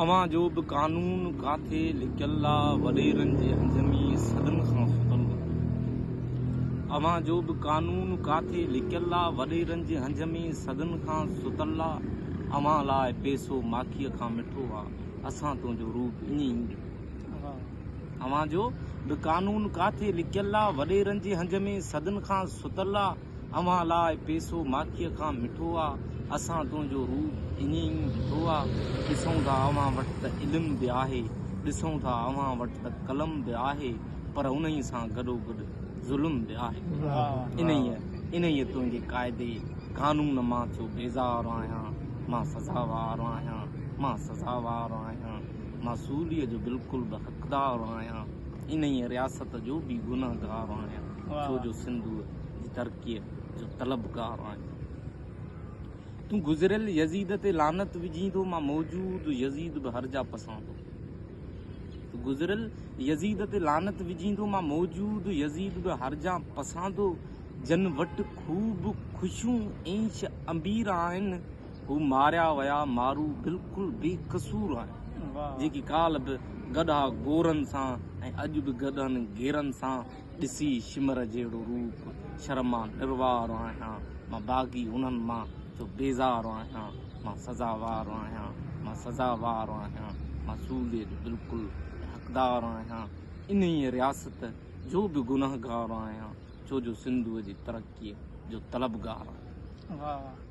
اوهان جو به قانون ڪاٿي لڪيل آ وڏيرن جي هنج ۾ صدن کان ستل آ. اوهان جو به قانون ڪاٿي لڪيل آ وڏيرن جي هنج ۾ صدن کان ستل آ. اوهان لاء پيسو ماکيء کان مٺو آ اسان تنهنجو روپ ائين ئي ڏٺو. اوهان جو به قانون ڪاٿي لڪيل آ وڏيرن جي هنج ۾ صدن کان ستل آ. اوهان لاء پيسو ماکيء کان مٺو آ، اسان تنهنجو روپ ائين ئي ڏٺو آ. ڏسون ٿا اوهان وٽ ته علم به آهي، ڏسون ٿا اوهان وٽ ته قلم به آهي، پر انهيء سان گڏوگڏ ظلم به آهي. انهيء انهيء تنهنجي قاعدي قانون مان ٿيو بيزار آهيان، مان سزاوار آهيان، مان سزاوار آهيان، مان سوليء جو بلڪل به حقدار آهيان، انهيء رياست جو به گنهگار آهيان، ڇو جو سنڌوء جي ترقيء جو طلبگار آهيان. تون گذريل يزيد تي لعنت وجهين ٿو، مان موجود يزيد به هرجا پسان ٿو. تون گذريل يزيد تي لعنت وجهين ٿو، مان موجود يزيد به هرجا پسان ٿو. جن وٽ خوب خوشيون عيش امير آهن، هو ماريا ويا مارو بلڪل بي قصور آهن. جيڪي ڪالهه به گڏها گورن سان ۽ اڄ به گڏهن گيرن سان ڏسي شمر جهڙو روپ شر مان نروار آهيان مان باغي انهن مان جو بيزار آهيان مان سزاوار آهيان مان سزاوار آهيان مان سولي جو بلڪل حقدار آهيان انهيء رياست جو به گنهگار آهيان ڇو جو سنڌوء جي ترقيء جو طلبگار آهيان.